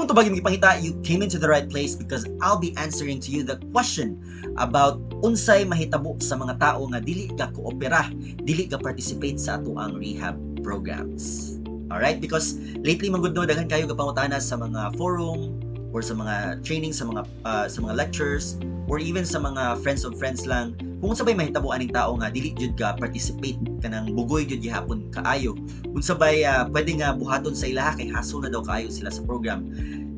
Imong tubag imong gipangita, you came into the right place because I'll be answering to you the question about unsay mahitabo sa mga tao nga dili ka koopera, dili ka participate sa atoang rehab programs. Alright? Because lately man gud, no, daghan kayo gapangutana sa mga forum or sa mga training, sa mga lectures or even sa mga friends of friends lang kung unsa bay mahitabo aning tao nga dili jud ka participate, kanang bugoy jud gihapon kaayo, unsa bay pwede nga buhaton sa ilaha kay hassle na daw kaayo sila sa program.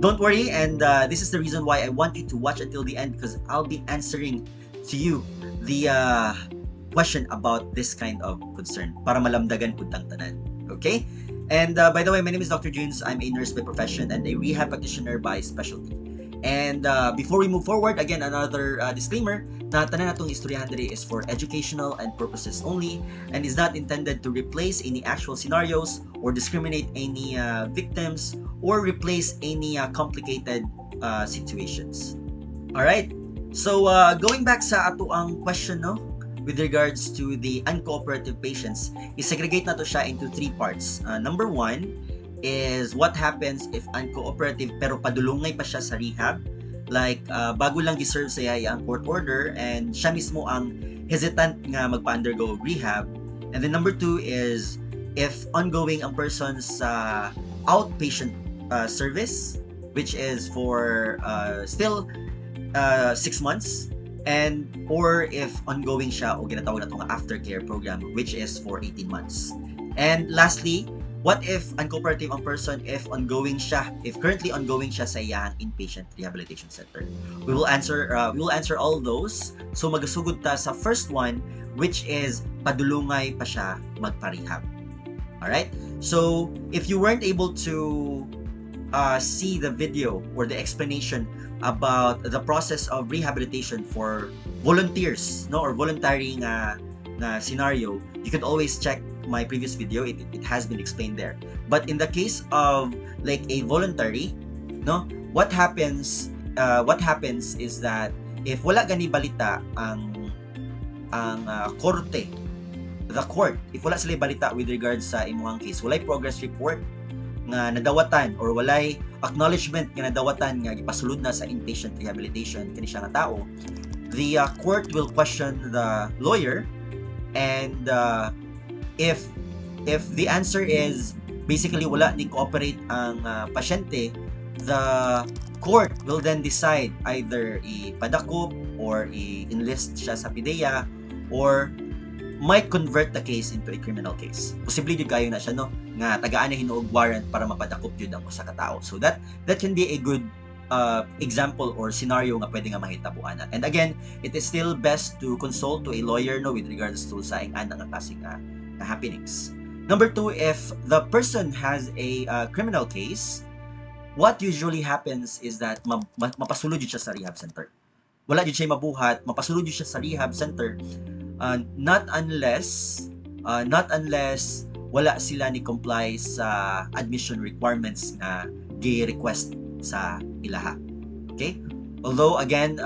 Don't worry, and this is the reason why I want you to watch until the end, because I'll be answering to you the question about this kind of concern para malamdagan pud tang tanan, okay? And by the way, my name is Dr. Junes. I'm a nurse by profession and a rehab practitioner by specialty. And before we move forward, again, another disclaimer na tanan natong istoryahan diri is for educational and purposes only and is not intended to replace any actual scenarios or discriminate any victims or replace any complicated situations. All right? So, going back sa ato ang question, no, with regards to the uncooperative patients, isegregate nato siya into three parts. Number one is what happens if uncooperative pero padulungay pa siya sa rehab. Like, bago lang giserve sa iya ang court order and siya mismo ang hesitant nga magpa-undergo og rehab. And then number two is if ongoing ang person sa outpatient service, which is for still 6 months, and or if ongoing siya o ginatawag nato nga aftercare program, which is for 18 months. And lastly, what if uncooperative ang person if ongoing siya, if currently ongoing siya sa iyang inpatient rehabilitation center? We will answer all those. So magasugod ta sa first one, which is padulungay pa siya magpa-rehab. Alright? So if you weren't able to see the video or the explanation about the process of rehabilitation for volunteers, no, or voluntary nga scenario, you could always check my previous video. It has been explained there. But in the case of like a voluntary, no, what happens is that if wala gani balita ang korte, the court, if wala sila balita with regards sa imong case, walay progress report nga nadawatan or walay acknowledgement nga nadawatan nga gipasulod na sa inpatient rehabilitation kani siya nga tao, the court will question the lawyer, and if the answer is basically wala ni cooperate ang pasyente, the court will then decide either ipadakop or i-enlist siya sa PDEA or might convert the case into a criminal case. Posible jud kayo na siya, no, nga tagaan na hinuog warrant para mapadakop jud ang usa ka tawo. So that can be a good example or scenario nga pwede nga mahitabuan. And again, it is still best to consult to a lawyer, no, with regards to sa ing-ana nga klase nga happenings. Number two, if the person has a criminal case, what usually happens is that mapasulod jud siya sa rehab center. Wala jud siya mabuhat, mapasulod jud siya sa rehab center not unless wala sila ni comply sa admission requirements nga gi-request sa ilaha. Okay? Although again,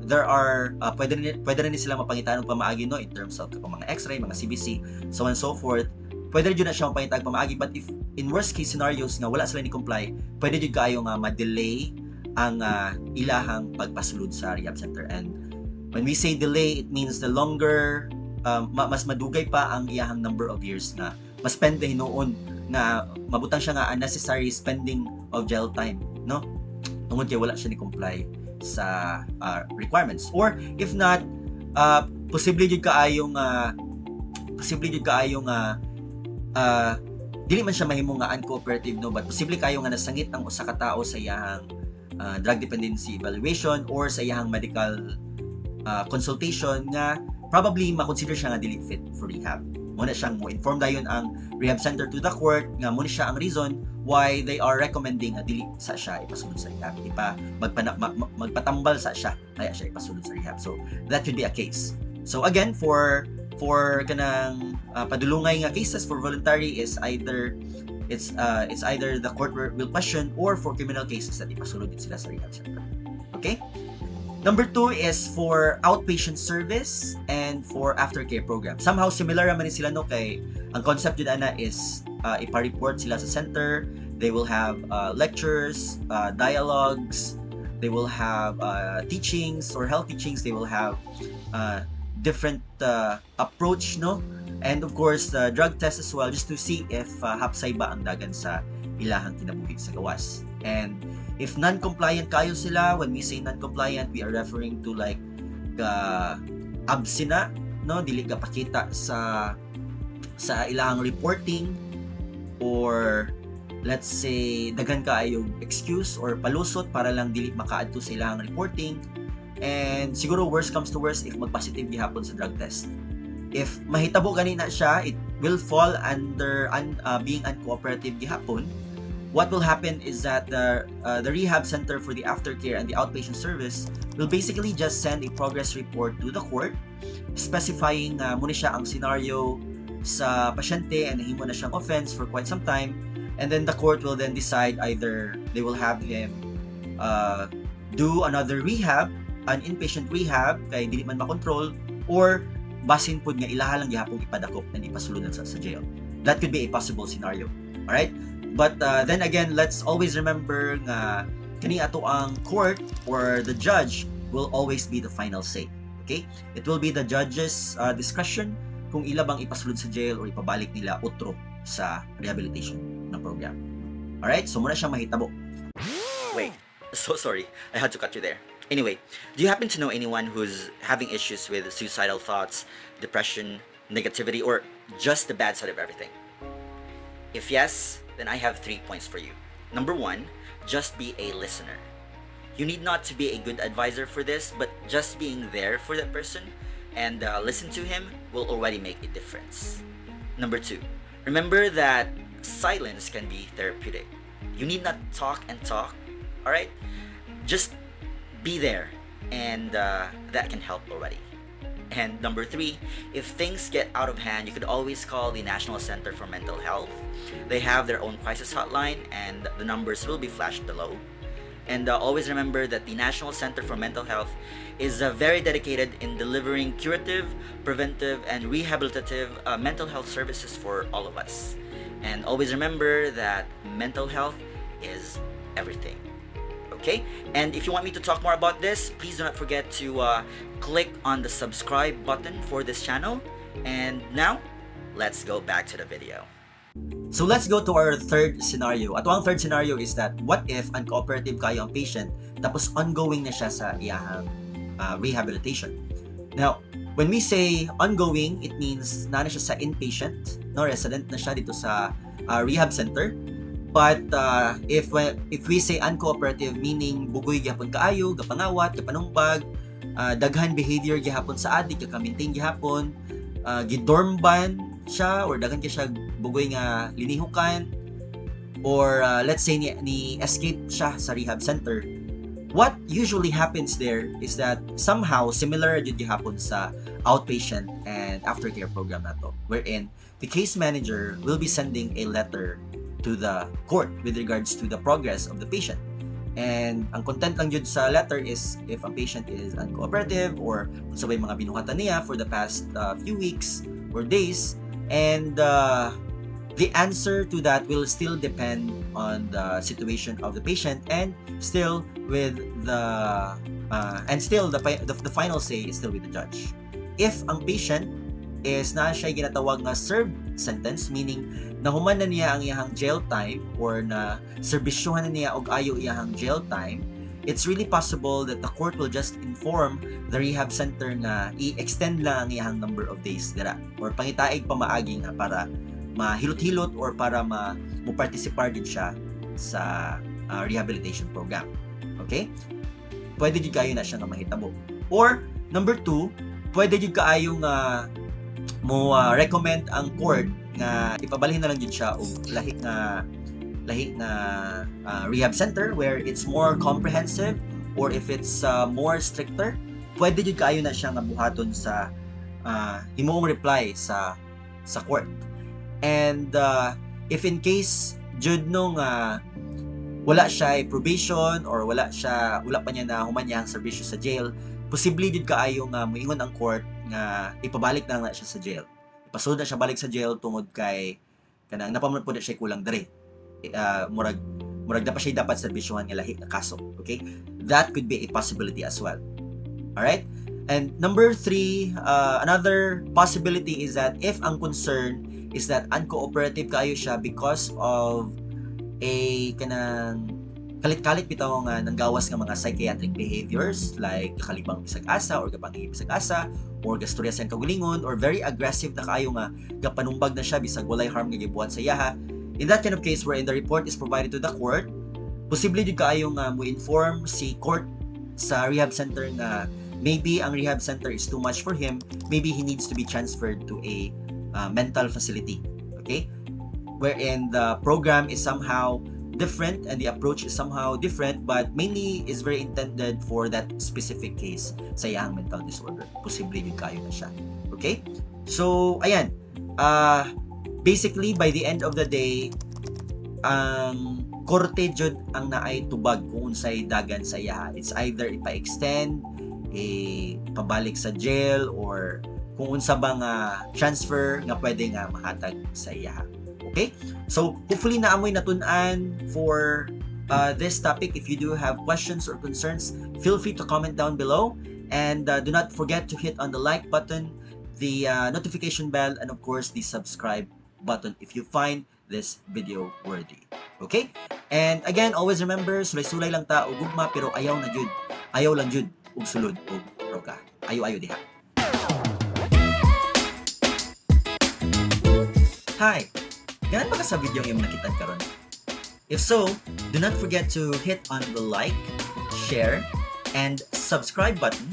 there are pwede rin sila mapangitaan og pamaagi, no, in terms of kapag mga x-ray, mga CBC, so on and so forth. Pwede rin na siya mapangitag pamaagi, but if in worst case scenarios nga wala sila ni comply, pwede jud kaayo nga ma-delay ang ilahang pagpasulod sa rehab center. And when we say delay, it means the longer mas madugay pa ang iyahang number of years na ma-spend na hinuon nga mabutang siya nga unnecessary spending of jail time, no, tungod kay wala siya ni comply sa requirements. Or if not, posible jud kaayo nga dili man siya mahimo nga uncooperative, no, but posible kayo nga nasangit ang usa ka tawo sa iyahang drug dependency evaluation or sa iyahang medical consultation nga probably makonsider siya nga dili fit for rehab. Mao na siyang mo inform dayon ang rehab center to the court nga mao siya ang reason why they are recommending nga dili sa siya ipasulod sa rehab, ipa magpatambal sa siya kaya siya ipasulod sa rehab. So that could be a case. So again, for kanang padulungay nga cases, for voluntary is either it's either the court will question or for criminal cases that ipasulod din sila sa rehab center, okay? Number two is for outpatient service and for aftercare program. Somehow similar naman sila, no, kay ang concept jud ana is ipa-report sila sa center They will have lectures, dialogues, they will have teachings or health teachings, they will have different approach, no? And of course, the drug test as well, just to see if hapsay ba ang dagan sa ilahang kinabuhi sa gawas. And if non-compliant kaayo sila, when we say non-compliant, we are referring to like ga absent, no, dili ga pakita sa ilahang reporting, or let's say daghan kaayo excuse or palusot para lang dili makaadto sa ilahang reporting. And siguro worst comes to worst, if mag-positive gihapon sa drug test. If mahitabo gani na siya, it will fall under being uncooperative gihapon. What will happen is that the rehab center for the aftercare and the outpatient service will basically just send a progress report to the court specifying mao ni siya ang scenario sa pasyente and nahimo na siyang offense for quite some time, and then the court will then decide either they will have him do another rehab, an inpatient rehab kay dili man makontrol, or basin pud nga ilaha lang gihapon ipadakop and ipasuludan sa jail. That could be a possible scenario, all right? But then again, let's always remember nga kani ato ang court or the judge will always be the final say, okay? It will be the judge's discretion kung ila bang ipasulod sa jail or ipabalik nila otro sa rehabilitation ng program. Alright? So, mao na siya mahitabo. Wait. So sorry. I had to cut you there. Anyway, do you happen to know anyone who's having issues with suicidal thoughts, depression, negativity, or just the bad side of everything? If yes, then I have three points for you. Number one, just be a listener. You need not to be a good advisor for this, but just being there for that person and listen to him will already make a difference. Number two, remember that silence can be therapeutic. You need not talk and talk, all right? Just be there, and that can help already. And number three, if things get out of hand, you could always call the National Center for Mental Health. They have their own crisis hotline, and the numbers will be flashed below. And always remember that the National Center for Mental Health is very dedicated in delivering curative, preventive, and rehabilitative mental health services for all of us. And always remember that mental health is everything. Okay? And if you want me to talk more about this, please do not forget to click on the subscribe button for this channel. And now, let's go back to the video. So let's go to our third scenario. Ato ang third scenario is that what if uncooperative kaayo ang patient tapos ongoing na siya sa iyahang rehabilitation? Now, when we say ongoing, it means naa na siya sa inpatient, no, resident na siya didto sa rehab center. But if we say uncooperative, meaning bugoy gihapon kaayo, gapangawat, gapanumbag, daghan behavior gihapon sa addict, gaka-maintain gihapon, gidorm ban siya or daghan kay siya bugoy nga linihukan, or let's say ni escape siya sa rehab center. What usually happens there is that somehow similar jud gihapon sa outpatient and aftercare program nato, wherein the case manager will be sending a letter to the court with regards to the progress of the patient. And ang content lang jud sa letter is if ang patient is uncooperative or unsa bay mga binuhatan niya for the past few weeks or days. And the answer to that will still depend on the situation of the patient, and still with the and still the final say is still with the judge. If ang patient is naa siya ginatawag nga served sentence, meaning nahuman na niya ang iyahang jail time or na serbisyuhan na niya og ayo iyahang jail time, it's really possible that the court will just inform the rehab center na i-extend lang ang iyahang number of days dira or pangitaig pamaagi nga para mahilot-hilot or para ma mo-participar din siya sa rehabilitation program. Okay? Pwede jud kaayo na siya nga mahitabo. Or number two, pwede jud kaayo nga mo recommend ang court nga ipabalhin na lang jud siya og lahi nga rehab center where it's more comprehensive or if it's more stricter. Pwede jud kaayo na siya nga buhaton sa himuong reply sa court. And if in case jud no nga wala siya probation or wala pa niya na human ang serbisyo sa jail, posible jud kaayo nga moingon ang court nga ipabalik na lang na siya sa jail, ipasulod na siya balik sa jail tungod kay kanang naa pa man pud siya kulang diri. Murag na pa siya dapat serbisyuhan nga lahi nga kaso. Okay? That could be a possibility as well. Alright? And number three, another possibility is that if ang concern is that uncooperative kaayo siya because of a kanang kalit-kalit bitaw nga nanggawas nga mga psychiatric behaviors like kalibang bisag asa or gapanghi bisag asa or gastorya sa kaugalingon or very aggressive na kaayo nga gapanumbag na siya bisag walay harm nga gibuhat sa iyaha. In that kind of case wherein the report is provided to the court, posible jud kaayo nga mo inform si court sa rehab center nga maybe ang rehab center is too much for him, maybe he needs to be transferred to a mental facility, okay, wherein the program is somehow different and the approach is somehow different but mainly is very intended for that specific case sa iyang mental disorder. Posible jud kaayo na siya. Okay? So, ayan. Basically, by the end of the day, ang korte jud ang naay tubag kung unsay dagan sa iyaha. It's either ipa-extend, pabalik sa jail, or kung unsa ba nga transfer nga pwede nga mahatag sa iyaha. Okay? So, hopefully naa moy natun-an for this topic. If you do have questions or concerns, feel free to comment down below. And do not forget to hit on the like button, the notification bell, and of course, the subscribe button if you find this video worthy. Okay? And again, always remember, sulay-sulay lang ta og gugma pero ayaw na jud. Ayaw lang jud og sulod og droga. Ayo-ayo diha. Hi! Ganahan ba ka sa video nga imong nakita karon? If so, do not forget to hit on the like, share, and subscribe button.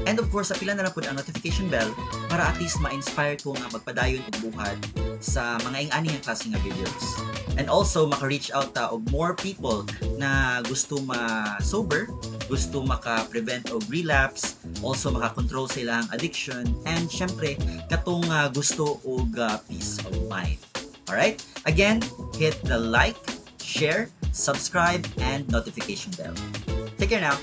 And of course, apila na lang pud ang notification bell para at least ma-inspire ko nga magpadayon og buhat sa mga ing-ani nga klase nga videos. And also, maka-reach out ta og more people na gusto ma-sober, gusto maka-prevent og relapse, also maka-control sa ilang addiction, and syempre, katong gusto og peace of mind. Alright? Again, hit the like, share, subscribe, and notification bell. Take care now.